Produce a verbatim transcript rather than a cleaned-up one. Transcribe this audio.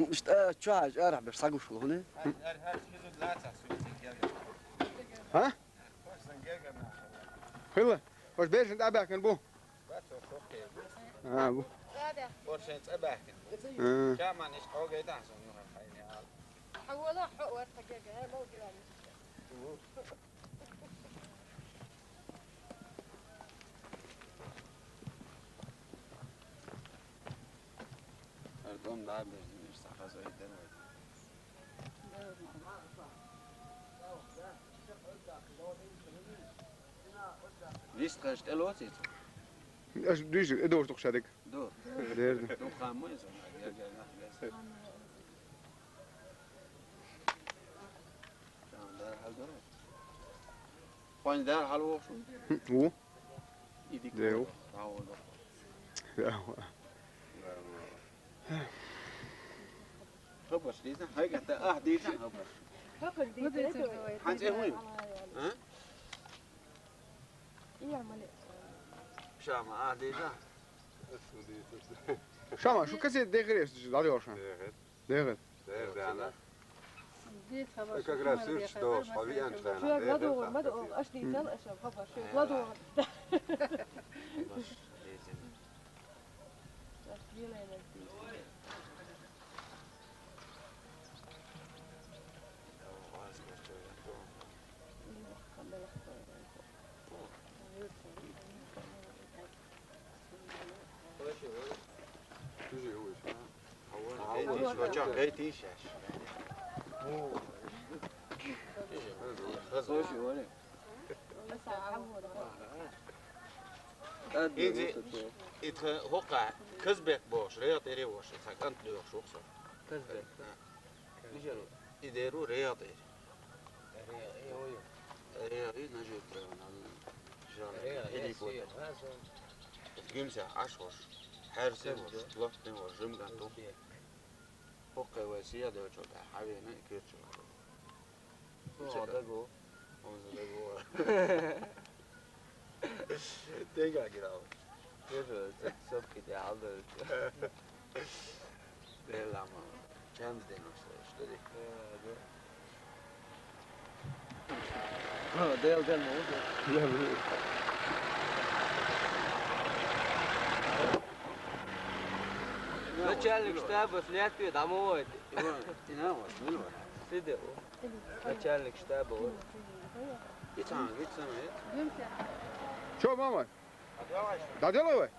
Иштта чу хьажа, арахь берш схьагуш хӀуна. Хьа? Хилла. Хьо бершан тӀабаьхкина бу. А, бу. Оршен цӀа баьхкина. А. Ша ман иш хьогайда ахьа сон нуха хайни ал. Хьавола хьо вар тагега, хьо гилан. Ардом да безин иш сахаз ойдер вай. Вист хаш тел оцит. Аш диш эдош тухшадик. Ду. Дерди. Ду хаммой сон. Гер гер нах гер. Дар хал дора. Хойн дар хал вохшу. Ву. Идик. Дев. Ау. Ау. Хабаш дийсен, хай гата, а, дийсен хабаш. Хабар дийсен. Ханзе хуй. А? Шама, а, дийсен. Шама, шу касе дехреш, дадёша. Дехреш. Дехреш. Дехреш, да, она. Как раз сыр, что, шпавиан, что она. Ладу, ладу, аш дийсен, аш хабаш. Ладу. Инзи, итха хӀокха Казбек бохуш, регӀа тӀере воши, цхьа кӀант лоьхуш ву со. Казбек? Да. Мижер ву? И деру регӀа тӀере. РегӀа, и ой. РегӀа, и нажи тӀере, нал жан. РегӀа, хили и кот. Си, хаза. Гимса Ӏаш воши. Хьерси воши, Казбек. Лохтин воши, жимган ту. Казбек. ХӀокхе вай сия дочо да, хьавена и кирчо. О, даго. Он за даго. Тенга гирал. Тоже сопки де алды. Дела ма. Чамс де нош, что ли? Э, да. Дел, дел, ну. Начальник штаба в Литве домой. Сиди. Начальник штаба, вот. Чё, мама? Доделывай.